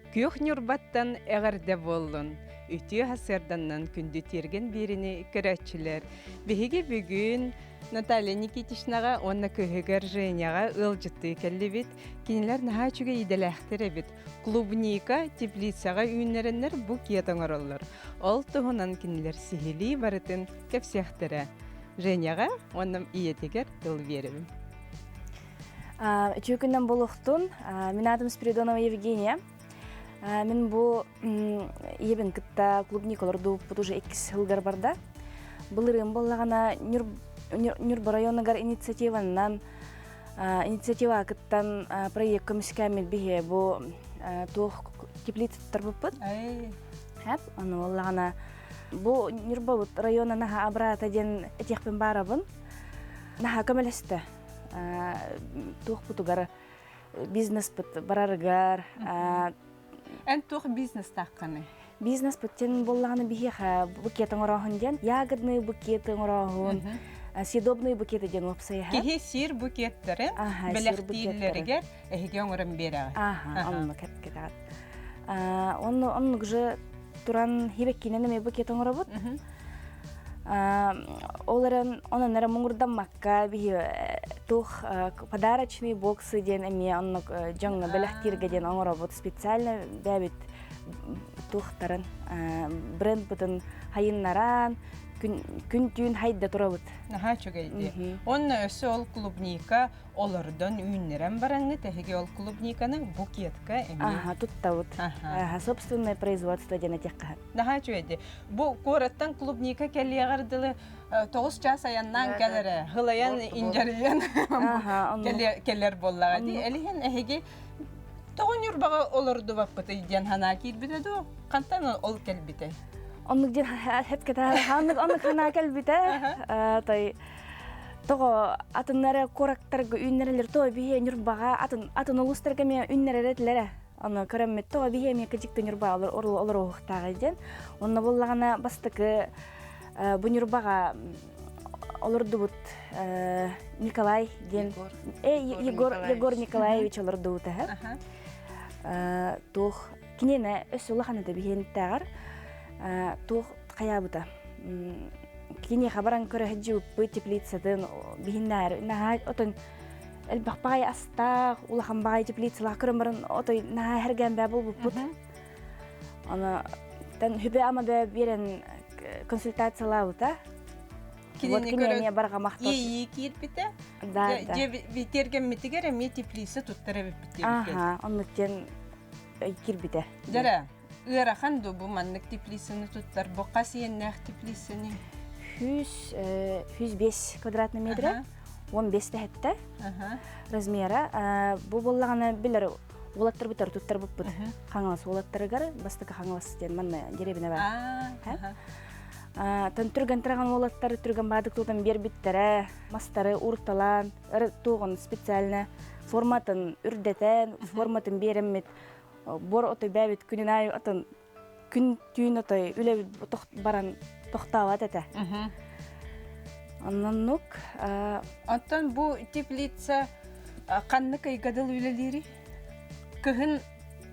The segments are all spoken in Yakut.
Күөх Ньурбаттан эҕэрдэ буоллун! Үтүө сарсыарданнан күндү тиэргэн биэриини көрөөччүлэр! Биһиги бүгүн Наталья Никитичнаҕа уонна кыыһыгар Женяҕа ыалдьыттыы кэллибит. Кинилэр наһаа үчүгэй идэлээхтэр эбит. Клубника теплицаҕа үүннэрэннэр букет оҥороллор. Ол туһунан кинилэр сиһилии барытын кэпсиэхтэрэ. Женяҕа уонна ийэтигэр тыл биэрэбин. Үтүө күннэн буолуохтун. Мин аатым Спиридонова Евгения. Мин бу ийэбин кытта клубника олордубуппут уже иккис сылгар барда. Былырыын буоллаҕына Ньурба районугар инициативаннан инициатива кыттан проект көмүскээммит биһи бу туох теплица туттарбыппыт. Хэп, ону буоллаҕына бу Ньурбабыт района наһаа абыраата диэн этиэхпин баарабын. Наһаа көмөлөстө. Туохпутугар бизнеспыт барарыгар. Эн туох бизнестааххыный? Бизнеспыт диэн буоллаҕына биһиэхэ букет оҥорооһун диэн ягодные букеты оҥорооһун, съедобные букеты диэн уопсайа. Киһи сиир букеттары бэлэхтииллэригэр эһиги оҥорон биэрэҕит. Аха, оннук кэтэҕит. Онно оннук же туран хибэккинэн эмиэ букет оҥоробут. Ол эрэн онон эрэ муҥурдаммакка биһи туох подарочные боксы диэн эмиэ оннук дьоҥҥо бэлэхтииргэ диэн оҥоробут специально бэйэбит туохтарын брендбытын хайыннаран күн-түүн хайда турабыт. Наһаа үчүгэй дии. Онно өссө ол клубника олордон үүннэрэн бараҥҥыт эһиги ол клубниканы букетка эмиэ Аха, туттабыт. Аха, собственное производство диэн этиэххэ. Наһаа үчүгэй дии. Бу куораттан клубника кэлиэҕэр дылы 9 чаас айаннаан кэлэрэ, хылайан индьарыйан кэлэр буоллаҕа дии. Элиһин эһиги тоҕо Ньурбаҕа олордубаппытый диэн санаа киирбитэ дуу? Хантан ол кэлбитэй? Оннук диэн хэпкэтэ оннук санаа кэлбитэ. Той тоҕо атыннары куораттарга үүннэрэллэр тоҕо биһиэ Ньурбаҕа атын атын улуустарга эмиэ үүннэрэр этилэрэ. Ону көрөммүт тоҕо биһиэ эмиэ кырдьыкта Ньурба олоруохтааҕый диэн. Онно буоллаҕына бастакы бу Ньурбаҕа олордубут Николай диэн Егор Егор Николаевич олордубута туох киниэнэ өссө улахан этэ биһиэнтээҕэр туох хайаабыта киниэхэ баран көрө сылдьыбыппыт теплицатын биһиннээр наһаа отон элбэх баҕайы астаах улахан баҕайы теплицалаах көрөн баран отой наһаа хэргээн бээ буолбуппут Аны тан хүбэ ама бэ биэрэн консультациялаабыта. Кинини көрөн барҕамахтар. Иэйии киирбитэ. Да, да. Дьэ тиэргэммитигэр эмиэ теплица туттар эбиппит диэбиккэ. Аха, оннук диэн киирбитэ. Дьэрэ, ыарахан ду бу маннык теплицаны туттар? Бу хас иэннээх теплицаны? 105 квадратный метра, 15 тэһэттэ размера. Бу буоллаҕына билэр уолаттарбытар туттарбыппыт Хаҥалас уолаттарыгар бастакы Хаҥалас диэн манна деревня бар. Тан түргэн тыраган уолаттары түргэн баадык тутан биэрбиттэрэ, мастары урталаан, туоҕун специально форматын үрдэтэн, форматын биэрэммит бор отой бэбит күнүн аайы атын күн түүн отой үлэ баран тохтообот этэ. Оннук. Оттон бу теплица ханнык ыйга дылы үлэлиирий? Кыһын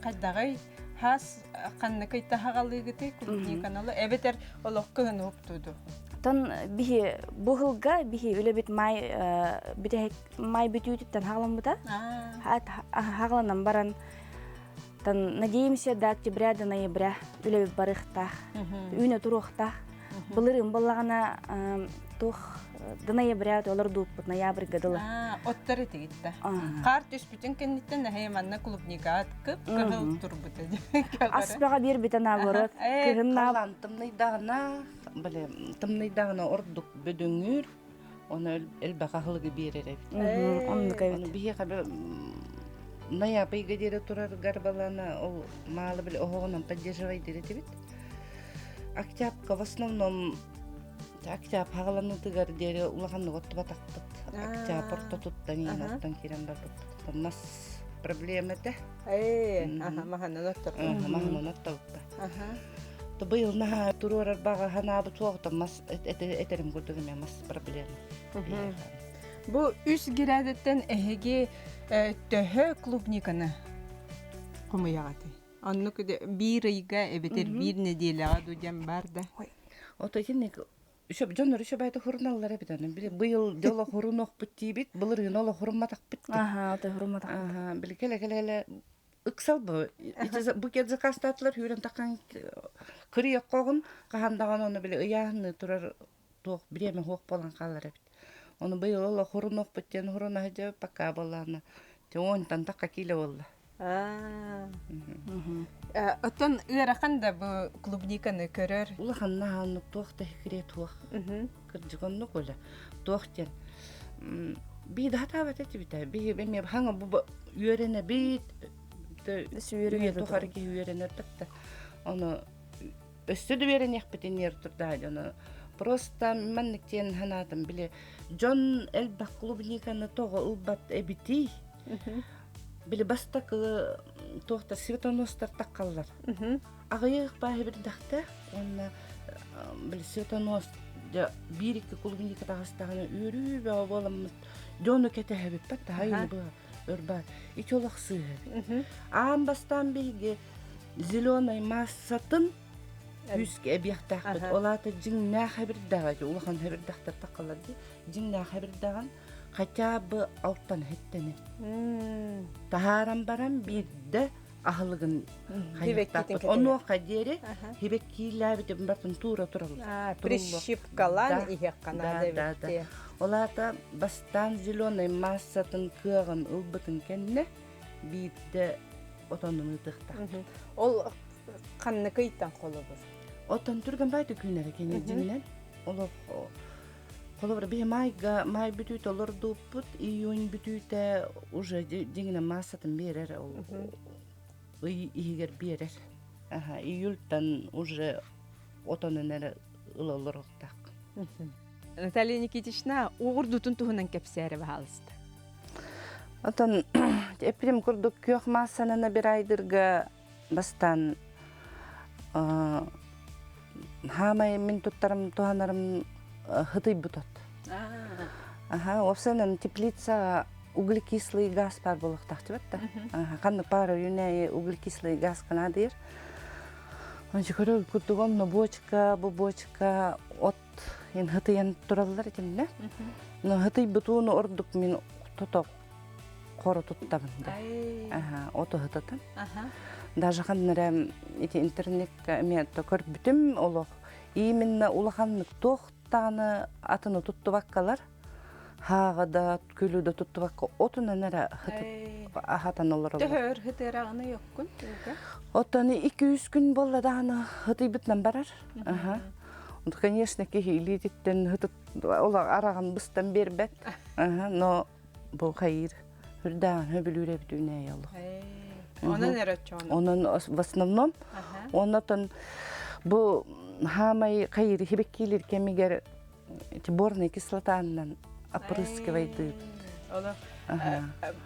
хайдаҕый? Хас ханнык ый таһаҕалыыгытый клубниканалы эбэтэр олох кыһын уһуктууду? Тон биһи бу сылга биһи үлэбит май бүтэһик май бүтүүтүттэн хаҕаламмыта. Хаҕаланан баран Тан надеемся до октября, до ноября үлэбит барыахтаах, үүнэ туруохтаах. Былырыын буоллаҕына туох до ноября олордууппут ноябрьга дылы. Оттор этигиттэ. Хаар түспүтүн кэнниттэн эһэй манна клубникаат кып кыһыл турбута. Аспаҕа биэрбитэ наоборот. Кыһын Халан тымныйдаҕына, бile тымныйдаҕына ордук бөдөҥүүр, Оны элбэх аһылыгы биэрэр эбит. Оннук эбит. Ону биһиэхэ ноябрьга диэри турар гарбалана ол маалы били оһоҕунан поддерживай диир этибит. Октябрька в основном октябрь хаҕаланыытыгар диэри улаханнык оттубатахпыт. Октябрь ортотуттан иһин оттон киирэн барбыппыт. Мас проблема этэ. Ээ, аха, маһанан отторбут. Маһанан оттобуппа. Быйыл наһаа туруорар баҕа санаабыт суоҕута мас этерим курдук эмиэ мас проблема. Бу үс гирээдэттэн эһиги төһө клубниканы хомуйаҕытый? Оннук биир ыйга эбэтэр биир нэдиэлэҕэ дуу диэн баар да. Ото итинник Үчү дьоннор үчүбайда хуруналлар эбит аны. Били быйыл дьоло хурунуохпут диибит, былырыын олох хурумматахпыт дии. Аха, ото хурумматахпыт. Аха, били кэлэ кэлэ ыксал бу. Ити букет заказтаатылар хүрэн таххан кырыйа хоҕун хаһан даҕаны ону били ыйааһынныы турар туох бириэмэ суох буолан хаалар эбит. Ону быйыл олох хурунуохпут диэн хурунаһы дьэ пока буоллаҕына онтон тахха киилэ буолла. Оттон ыарахан да бу клубниканы көрөр. Улахан наһааннык туох да секрет туох. Кырдьык оннук үлэ. Туох диэн бии да хатаабат этибитэ. Биһи эмиэ хаҥа бу үөрэнэбит. Үйэ тухары киһи үөрэнэр да. Ону өссө да үөрэниэхпитин иэр турдаа дьону. Просто маннык диэн санаатым били дьон элбэх клубниканы тоҕо ылбат эбитий? Били бастакы туохта светоностар таххаллар. Аҕыйах бааһы бирдэхтэ уонна били светонос биир икки клубника таҕыстаҕына үөрүү бөҕө буоламмыт дьону кэтэһэбиппэт таһайын бу өр баар ити олох сыыһа эбит. Аан бастаан биһиги зеленай массатын күүскэ эбиэхтээхпит. Ол аата дьиҥнээх эбирдэҕэ улахан эбирдэхтэр таххаллар дии. Дьиҥнээх эбирдэҕин хотя бы алтан иһиттэнин. Таһааран баран биирдэ аһылыгын хайыахтаахпыт. Онуоха диэри хибэккиилээбитин бартын туура тураллар. Прищипкалаан иһиэххэ наада эбит. Ол аата бастаан зеленай массатын кыаҕын ылбытын кэннэ биирдэ отонун ытыахтаах. Ол ханнык ыйтан холобур? Отон түргэн баайты күннэрэ кини дьиҥинэн олох Холобура, биһи маайга маай бүтүүтэ олордууппут, июнь бүтүүтэ уже дьиҥинэн маассатын биэрэр, ол ый иһигэр биэрэр. Аха, июльтан уже отонун эрэ ыла олоруохтаах. Наталья Никитична, уоҕурдуутун туһунан кэпсээрэ баһаалыста. Отон эппитим курдук күөх маассаны набирайдырга бастаан хаамай мин туттарым туһанарым хытыйбыт от. Аха, уопсайынан теплица углекислый газ баар буолуохтаах дибэт да. Ханнык паара үүнээйи углекислый газ канаадыйар. Ончу көрөр курдук онно бочка, бу бочка от ин хытыйан тураллар итиннэ. Но хытыйбыт ууну ордук мин тото хоро туттабын да. Аха, оту хытытын. Даже ханнара ити интернетка эмиэ көрбүтүм олох именно улаханнык туохтааны атыны туттубаккалар хааҕа да күлү да туттубакка отунан эрэ аһатан олороллор. Төһөр хытыараҕына йоккун? Оттон 2-3 күн буолла даҕаны хытыйбытынан барар. Аха. Конечно, киһи илиититтэн хытыт ол араҕын быстан биэрбэт. Аха, но бу хайыр үрдээн хөбүлүүр эбит үүнээйи олох. Онон эрэ оччоҕуна. Онон в основном оннотон бу хаамай хайыр хибеккиилир кэмигэр эти борная кислотанан опрыскивайдыыбыт.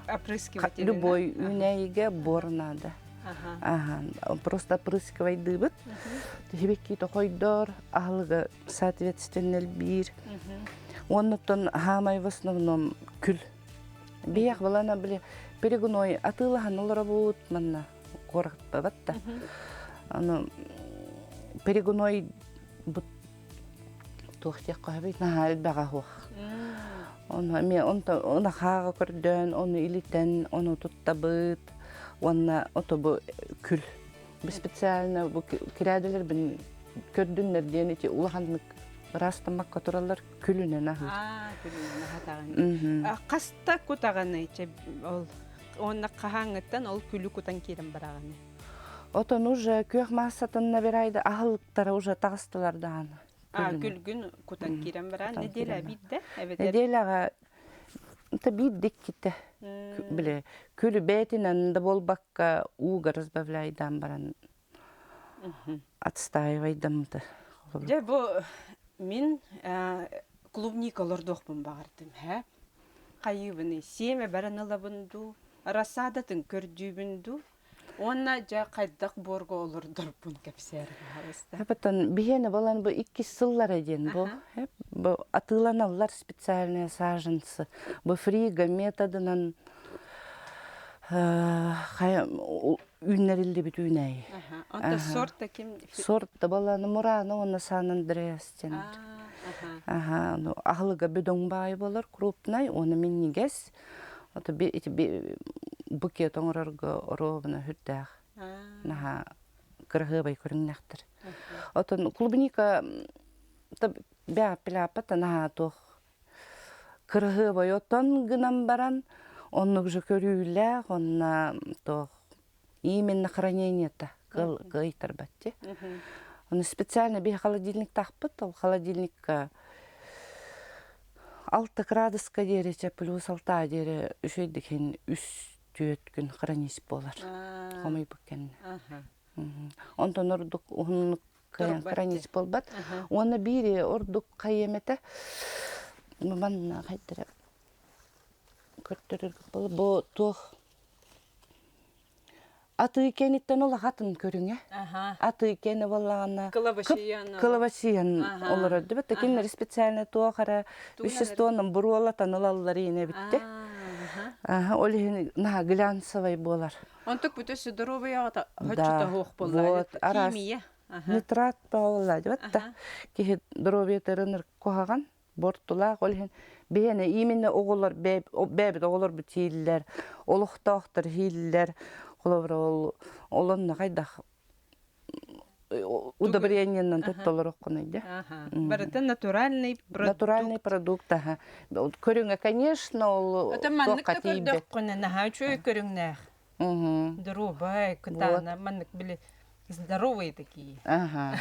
Опрыскивать Любой үүнээйигэ бор надо. Ага, просто опрыскивайдыыбыт. Хибекки тохойдор, аһылыга соответственно элбиир. Оннуттан хаамай в основном күл. Биэх балана били перегной атыылаһан олоробут манна куораппабат да. Аны перегной бут туох диэххэ сөбүй наһаа элбэҕэ суох. Ону эмиэ онто оны хааҕа көрдөөн, ону илитэн, ону туттабыт уонна ото бу күл. Бу специально бу кирээдэлэрбин көрдүннэр диэн ити улаханнык ыраастаммакка тураллар күлүнэн аһыыр. Аа, күлүнэн аһатаҕын. Хаста кутаҕыный ол уонна хаһааҥҥыттан ол күлү кутан киирэн бараҕыный? Отон уже күөх маассатын набирайды аһылыктара уже таҕыстылар даҕаны. А, күлгүн кутан киирэн баран неделя биирдэ эбэтэр Неделяҕа та биирдэ иккитэ били күлү бээтинэн да буолбакка ууга разбавляйдаан баран отстаивайдаммыта. Дьэ бу мин клубника олордуохпун баҕардым һэ. Хайыыбыный сиэмэ баран ылабын дуу, рассадатын көрдүүбүн дуу Уонна дьэ хайдах буорга олордорбун кэпсээр баһаалыста. Эбэтэн биһиэнэ балан бу иккис сыллара диэн бу бу атыыланаллар специальные саженцы. Бу фрига методынан Үүннэриллибит үүнээйи. Онто сорт ким? Сорт баланы Мурано уонна Сан Андреас диэн. Аха, ну аһылыга бөдөҥ баайы болар, крупнай, уонна минньигэс. Ото ити букет оҥорорго оруобуна үрдээх. Наһаа кыраһыабай көрүҥнэхтэр. Отон клубника бэаппилааппат наһаа туох кыраһыабай отон гынан баран оннук же көрүүлээх онна туох именно хранениета кыайтарбатти. Ону специально биһи холодильниктаахпыт, ол холодильникка 6 градуска диэри плюс 6 диэри үчүгэйдик иһин үс түөрт күн хранить буолар. Хомуйбут кэннэ. Онтон ордук уһуннук кыайан хранить буолбат. Уонна биир ордук хайыам этэ манна хайдара көрдөрөр бу туох Атыы кэниттэн улахатын көрүҥэ. Атыы кэни буоллаҕына кылабачыйан олорор дибит. Кинилэр специально туох эрэ веществонан буруолатан ылаллар иинэ битте. Ол иһин наһаа глянцевый буолар. Онтук бүтэ здоровьеҕа хоччута хуох буолла. Химия. Нитрат буолла дибит да. Киһи здоровьетарын куһаҕан бортулаах ол иһин биһиэнэ именно оҕолор бэйэбит оҕолорбут сииллэр олохтоохтор иһииллэр холобура ол олонно хайдах удобрениенан тутталар оххунай Барыта натуральный продукт. Натуральный продукт, аха. Көрүҥэ, конечно, ол Это маннык да көрдөххүнэ наһаа үчүгэй көрүҥнээх. Здоровай, кытаана, маннык били здоровые такие. Ага.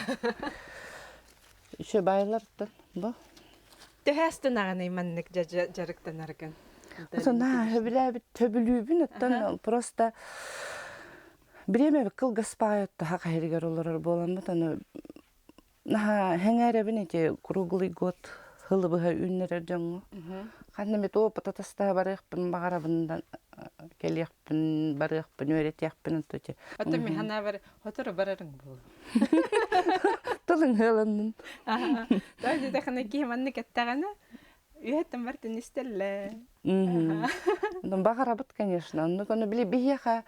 Еще байлартан бу. Төһө астынаҕыный маннык дьарыктанаргын? На хөбүлээбит хөбүлүүбүн оттон просто бириэмэ кылгас баайытта хаһырыгар олорор буоламмыт аны наһаа хэҥээрэбин ити круглый год хылыбыһа үүннэрэр дьоҥҥо ханна эмит опыт атастаһа барыахпын баҕарабын да кэлиэхпин барыахпын үөрэтиэхпин онто ити Ото михана бар хотору барарыҥ буолуо. Тылыҥ ыаланнын. Тоҕо диэтэххинэ киһи маннык эттэҕинэ үөһэттэн бартын истэллэр. Баҕарабыт, конечно. Оннук ону били биһиэхэ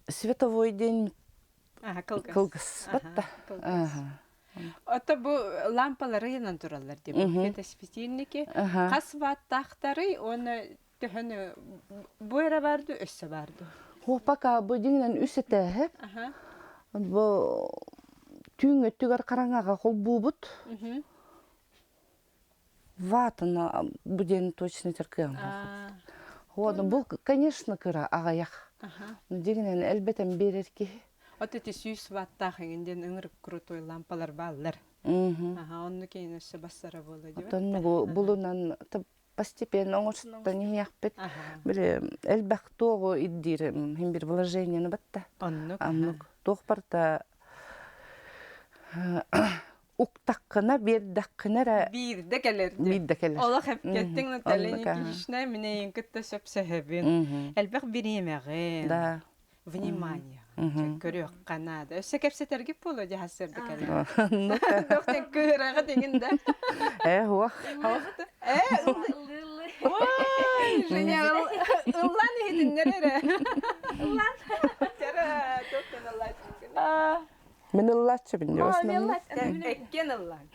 световой день кылгас. Батта. Ото бу лампалары ыйанан тураллар дии. Это светильники. Хас ваттаахтарый уонна төһөнү бу эрэ бар дуу, өссө бар дуу? Хо пока бу дьиҥинэн үс этээһэ. Бу түүҥҥү өттүгэр хараҥаҕа холбуубут. Ватана бу диэн точно кыам. Вот, бу, конечно, кыра аҕыйах. Дьиҥинэн элбэтэн биэрэр киһи. От ити 100 ваттаах эҥин диэн ыҥырык крутой лампалар бааллар. Аха, онну кейин өссө бассара буола диэбит. Оттон булунан постепенно оҥостон иһиэхпит. Били элбэх туоҕу ирдиир хин бир вложениены батта. Оннук. Оннук. Туох барта уктаххына биэрдэххинэ эрэ биирдэ кэлэр биирдэ кэлэр. Олох эпкеттиҥ Наталья Никитична мин эйигин кытта сөпсөһөбүн. Элбэх бириэмэҕин. Да. Внимание. Көрүөххэ наада. Өссө кэпсэтэргит буолуо дии сарсыарда кэлэн. Доктор кыыраҕа дегин да. Э, хуох. Э, Ой, Женя, ыллан иһитиннэр эрэ. Ыллан. Тара, токтон ыллааччы. Мин ыллааччыбын Эккен ыллан.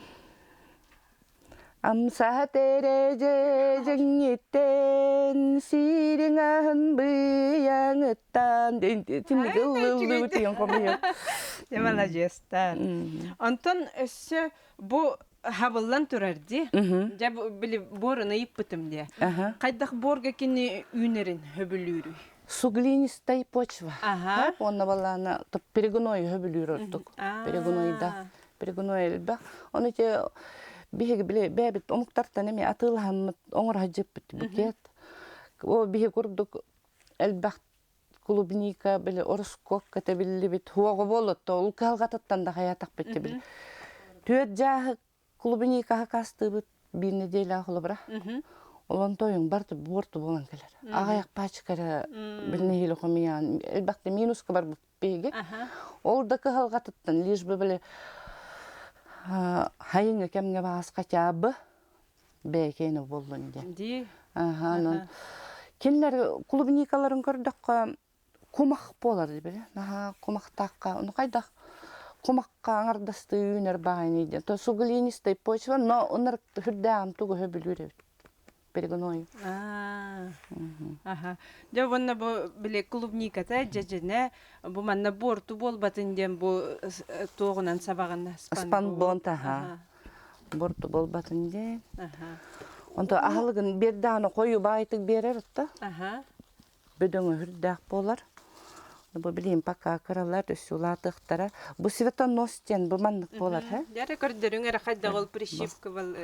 Амсаһа тэрэдьэдьэҥҥиттэн сириҥ аһын быйаҥыттан тинник ыллыы тиэн хомуйар. Маладьыастар. Онтон өссө бу хабыллан турар дии. Дьэ били буорун ыйыппытым дии. Хайдах буорга кини үүнэрин хөбүлүүрүй? Суглинистай почва. Уонна балаана перегной хөбүлүүр ордук. Перегнойда. Перегной элбэх. Ону ити биһиги били бэйэбит омуктартан эмиэ атыылаһаммыт оҥоро сылдьыппыт букет. О биһи курдук элбэх клубника били ороскуокка тэбиллибит хуоҕу буолуотта ол кыһалҕатыттан да хайаатахпыт били. Түөрт дьааһык клубникаһа кастыыбыт биир неделя холобура. Олон тойуҥ барты буорту буолан кэлэр. Аҕыйах пачка эрэ билнэһиилэ хомуйаан элбэхтэ минуска барбыт биһиги. Ол да кыһалҕатыттан лишь бы били хайыҥҥы кэмҥэ баас хотя бы бэйэкэйне буоллун диэн. Дии. Аха, онон Кинилэр клубникаларын көрдөххө кумах буолар били. Наһаа кумахтаахха, ону хайдах кумахха аҥардастыы үүнэр баҕайыный диэн. То суглинистай почва, но ынырык үрдээҕин тугу сөбүлүүр эбит. Перегной. Аха. Дьэ уонна бу били клубниката дьэдьэнэ бу манна буорту буолбатын диэн бу туоҕунан сабаҕын спанбонт аха. Буорту буолбатын диэн. Онто аһылыгын биэрдэҕинэ хойу баайтык биэрэр отто. Аха. Бөдөҥөһүрдээх буолар. Бу билигин пока кыралар өссө улаатыахтара. Бу светонос диэн бу маннык буолар һэ. Дьэ көрдөрүҥ эрэ хайдах ол прищипывал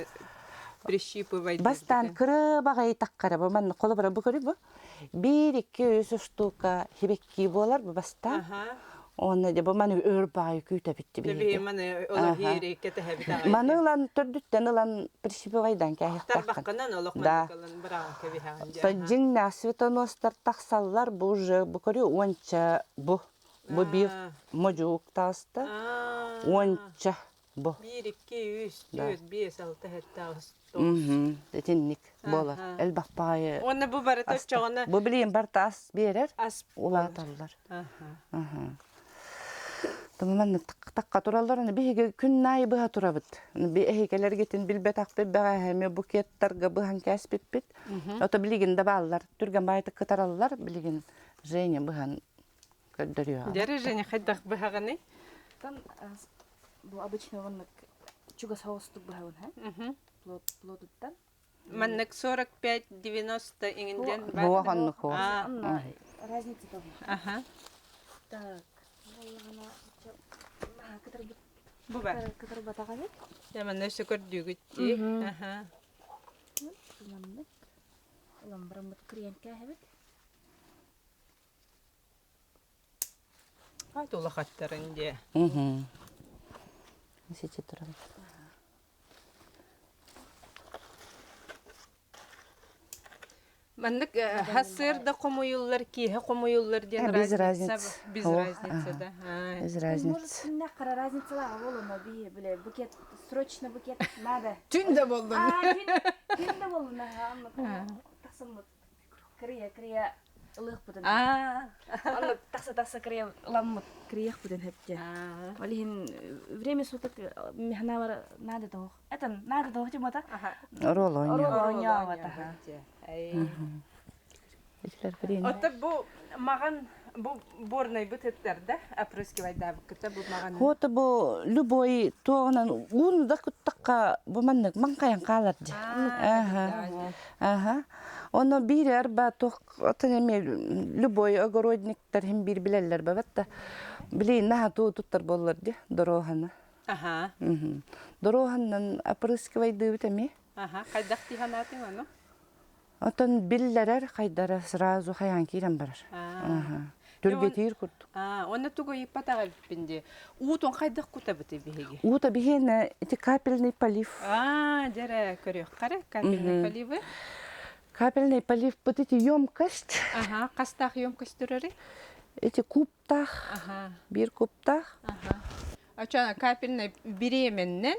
прищипывай Бастаан кыра баҕайы таккара бу маннык холобура бу көрү бу. Биир, икки, үс штука хибекки буолар бу бастаан. Уонна дьэ бу маны өр баҕайы күүтэбит биһиги. Маны олох кэтэһэбит аҕай. Маны ылан төрдүттэн ылан прищипывайдан кээһиэхтээххин. Тарбаххынан олох маннык ылан быраҕан кэбиһэҕин дьэ. Дьиҥнээх светоностар тахсаллар бу уже бу көрү уонча бу бу биир модьуук тааста уонча бу. Биир, икки, үс, түөрт, биэс, алта, сэттэ, аҕыс, тоҕус. Итинник буолар. Элбэх баҕайы. Уонна бу барыта оччоҕуна Бу билигин барыта ас биэрэр, улааталлар. Маннык тахха тураллар, аны биһиги күн аайы быһа турабыт. Эһикэлэргитин билбэтэхпит бэҕэһээ эмиэ букеттарга быһан кээспиппит. Ото билигин да бааллар, түргэн баайтык кытараллар, билигин Женя быһан көрдөрүөҕэ. Дьэ, Женя хайдах быһаҕыный? Там бу обычно оннук чугас соҕустук быһабын, һэ? Плотуттан. Маннык 45-90 иҥинден бар. Буох оннук хуох. Разница тоже. Аха. Так. Бу бар. Кытарбатаҕа эбит. Дьэ, манна өссө көрдүүгүт дии. Аха. Маннык. Ылан бараммыт кириэнкэ эбит. Ат улахаттарын дии. Сити туран. Маннык хасыыр да хомуйуллар, киэһэ хомуйуллар диэн Без разницы. Без разницы, да. Без разницы. Может, күннэх хара разницалаах буолуна би биле букет срочно букет надо. Түн да болдун. Түн да болдун. Тахсаммыт. Кырыйа кырыйа ылыахпытын. Онно тахса тахса кырыйа ыламмыт кырыйыахпытын хэпте. Ол иһин время суток механавар надо того. Это надо того тимата. Оруол оонньоо. Оруол оонньоо Оттон бу маҕан бу борнайбыт ыттар да опрыскивайдаабыккыта бу маҕан. Хуота бу любой туоҕунан ууну да куттахха бу маннык маҥхайан хаалар дии. Аха. Аха. Оно биир арба туох отон эми любой огородниктар хим биир билэллэр бабат да билин наһаа туу туттар буоллар ди дорооһаны. Аха. Дорооһаннан опрыскивайдыыбыт эми. Аха. Хайдах дии санаатыҥ ону? Оттон биллэрэр хайдара сразу хайаан киирэн барар. Түргэтиир курдук. Онно тугу ыйыппатах эбиппин дии. Уутун хайдах кутабытый биһиги? Уута биһиэнэ ити капельный полив. Аа, дьэрэ көрүөххэ капельный поливы. Капельный полив вот эти емкость. Ага, хастаах емкость турары? Эти кубтаах. Ага. Биир кубтаах. Ага. Ачана капельный бириэмэннэн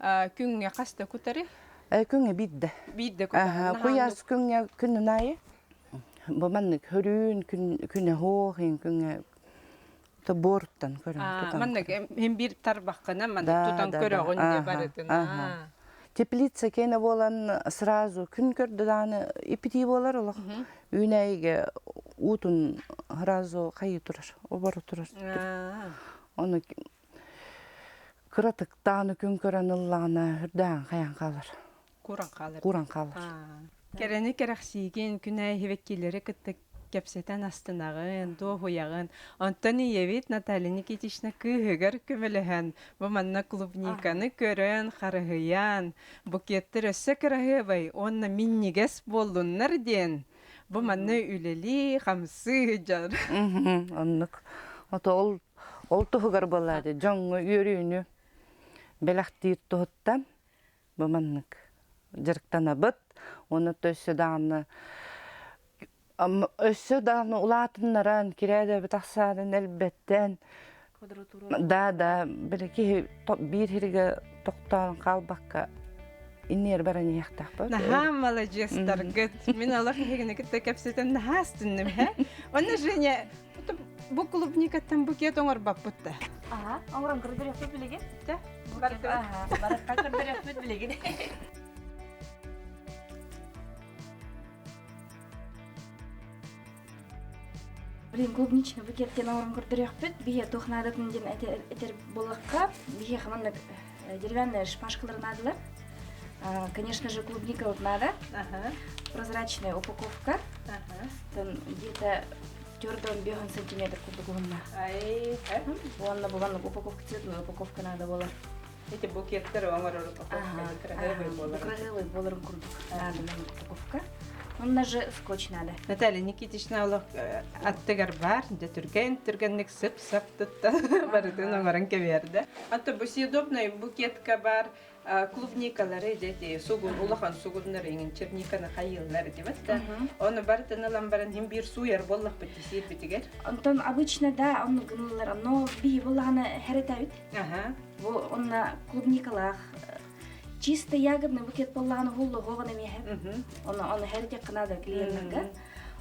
күҥҥэ хаста кутары? Күҥҥэ биирдэ. Биирдэ кутары. Куйаас күҥҥэ күнүн аайы. Бу маннык хөрүүн күнэ хоох күҥҥэ буоруттан көрөн тутан. Маннык хим биир тарбаххына маннык тутан көрөҕүн дии барытын. Теплица киэнэ буолан сразу күн көрдө даҕаны ипитии буолар олох. Үүнээйигэ уутун сразу хайыы турар, оборо турар. Ону кыратыктаан күн көрөн ыллаҕына үрдээн хайан хаалар. Куран хаалар. Куран хаалар. Кэрэни кэрэхсиигин, күн аайы хибэккилэри кытта кэпсэтэн астынаҕын, дуоһуйаҕын. Онтон ийэбит Наталья Никитична кыыһыгар көмөлөһөн, бу манна клубниканы көрөн, харыһыйан, букеттар өссө кыраһыабай уонна минньигэс буоллуннар диэн бу манна үлэлии, хамсыы сылдьар. Оннук. Ото ол ол туһугар буоллаады дьоҥҥо үөрүүнү бэлэхтиир туһуттан бу маннык дьарыктанабыт. Уонна өссө даҕаны өссө даҕаны улаатыннаран, кирээдэбит ахсаанын элбэттэн да да били киһи биир сиргэ тохтоон хаалбакка. Иннигэр баран иһиэхтээхпит. Наһаа маладьыастаргыт. Мин олох эһигини кытта кэпсэтэн наһаа астынным, һэ? Онно Женя, бу клубникаттан букет оҥорбоппут да. Аха, оҥорон көрдөрүөхпүт билигин. Дьэ, Аха, барахха көрдөрүөхпүт билигин. Блин, клубничный букет диэн оҥорон көрдөрүөхпүт. Биһиэ туох наадатын диэн этэр буоллахха, биһиэхэ маннык деревянные шпажкалар наадалар. Конечно же, клубника вот надо. Прозрачная упаковка. Там где-то төрдөн бөһөн сантиметр курдук уһунна. Уонна бу маннык упаковка цветная упаковка надо болар. Эти букеттер оҥорор упаковка красивый болар. Красивый боларын курдук надо упаковка. Онно же скотч надо. Наталья Никитична олох аттыгар бар, дьэ түргэн түргэнник сып-сап тутта барытын оҥорон кэбиэрдэ. Ата бу съедобный букетка бар клубникалары дети сугун улахан сугуннар иҥин черниканы хайыыллар дибэт да. Оны барытын ылан баран хим биир сууйар буоллахпыт дисиир битигэр. Онтон обычно да онну гыныллар, но биһи буллаҕына хәрэтәбит. Бу онна клубникалаах чисто ягодный букет буоллаҕына уһуллуоҕун эмиэһэ. Оны оны хәрэтиэххэ наада клиеннарга.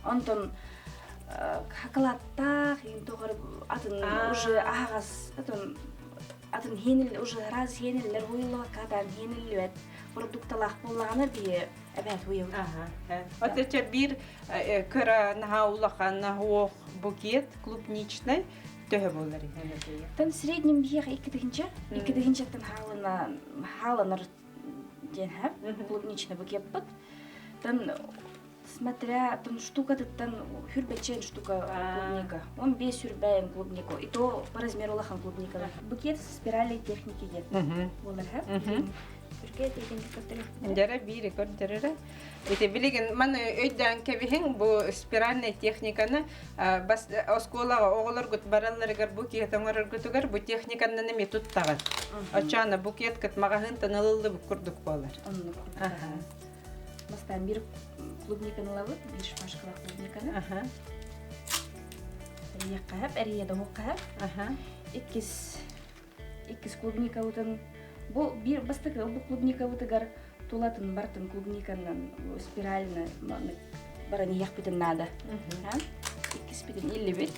Онтон шоколадтаах иин тоҕор атын уже аһаҕас атын атын хиэнил уже раз хиэниллэр уйуллубакка атаан хиэниллибэт продукталаах буоллаҕына биһи эбээт уйабыт. Отече биир кыра наһаа улахан наһуох букет клубничный төһө буолар Там в среднем биһиэхэ 2000, 2000-тан хааланар диэн хэп клубничный букеппыт. Там смотря там штукатыттан хүрбэччэн штука клубника. Он бес хүрбэйэн клубнику. И то по размеру улахан клубникалар. Букет спиральной техники диэн буолар хэп. Дьэрэ биири көрдөрөрө. Ити билигин маны өйдөөн кэбиһиҥ бу спиральнай техниканы бас оскуолаҕа оҕолоргут баралларыгар букет оҥороргутугар бу техниканнан эмиэ туттаҕыт. Оччоҕуна букеткыт маҕаһыынтан ылыллыбыт курдук буолар. Оннук. Бастаан биир клубниканы ылабыт, биир шпажкалаах клубниканы. Эрийиэххэ эрийэ доһуохха Иккис иккис клубникабытын бу биир бастакы бу клубникабытыгар тулатын бартын клубниканан спирально баран иһиэхпитин наада. Иккиспитин иллибит.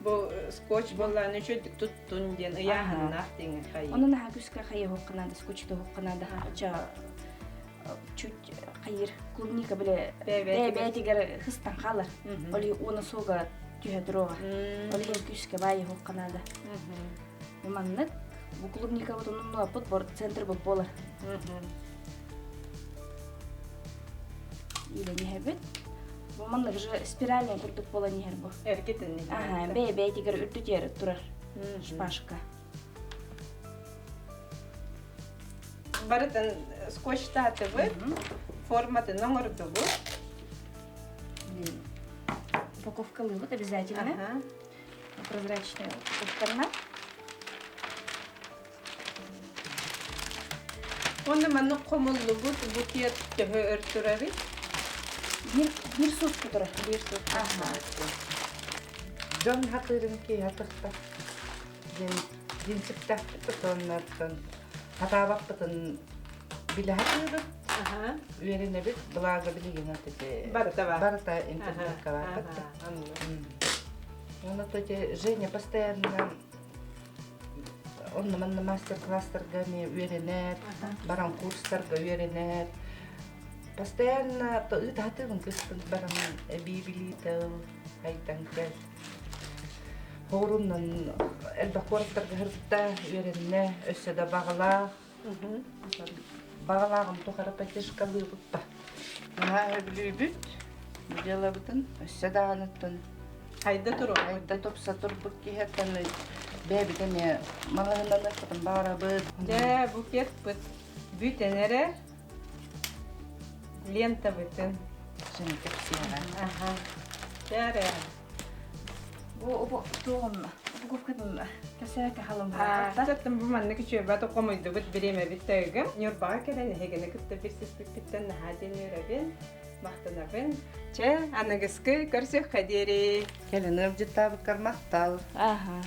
Бу скотч буоллаан үчүгдүк туттун диэн ыйааһыннаах диҥ хайыы. Онон наһаа күскэ хайыһуохха наада, скотч туһуохха наада. Очо чуть хайыр клубника биле бэйэтигэр хыстан хаалар. Ол уона суога түһэ туруоҕа. Ол иһин күскэ баайыһуохха наада. Маннык бу клубникабыт оннуаппыт бор центр бу буолар. Илэн иһэбит. Бу маннык же спиральный курдук буолан иһэр бу. Эргитин. Аха, бэйэ бэйэтигэр үрдүтүөр турар шпажка. Барытын скотчтаатыбыт, форматын оҥордубут. Упаковкалыыбыт обязательно. Прозрачная упаковканна. Уонна маннык хомуллубут букет төһө өр турарый? Биир, биир суукка турар. Биир суукка. Дьон хатыырын киһи хатыхта диэн принциптээхпит соннортон хатаабаппытын билэ хатыыбыт. Үөрэнэбит, благо билигин ити Барыта бар. Барыта интернетка бар. Уонна то Женя постоянно онно манна мастер-класстарга эмиэ үөрэнэр, баран курстарга үөрэнэр. Постоянно ыытаатыыбын кыспын баран эбии билии тыл, айтан кэл. Хооруннан элбэх куораттарга сырытта, үөрэннэ, өссө да баҕалаах. Баҕалааҕым тухары поддержкалыыбыт да. Наһаа сөбүлүүбүт дьыалабытын өссө даҕаныттан Хайда туруо? Хайда тупса турбут киһи оттон бэйэбит эмиэ маҕаһыыннаныахпытын баҕарабыт. Дьэ, букетпыт бүтэн эрэ лентабытын. Син кэпсиэҕэ. Аха. Дьэ Бу туоҕун упаковкатын кэсээкэ халым Аттан бу маннык үчүгэйбат хомуйдубут бириэмэбит тыгым. Ньурбаҕа кэлэн эһигини кытта билсиспиппиттэн наһаа диэн үөрэбин, махтанабын. Чэ, аныгыскы көрсүөххэ диэри. Кэлин ыалдьыттаабыккар махтал. Аха.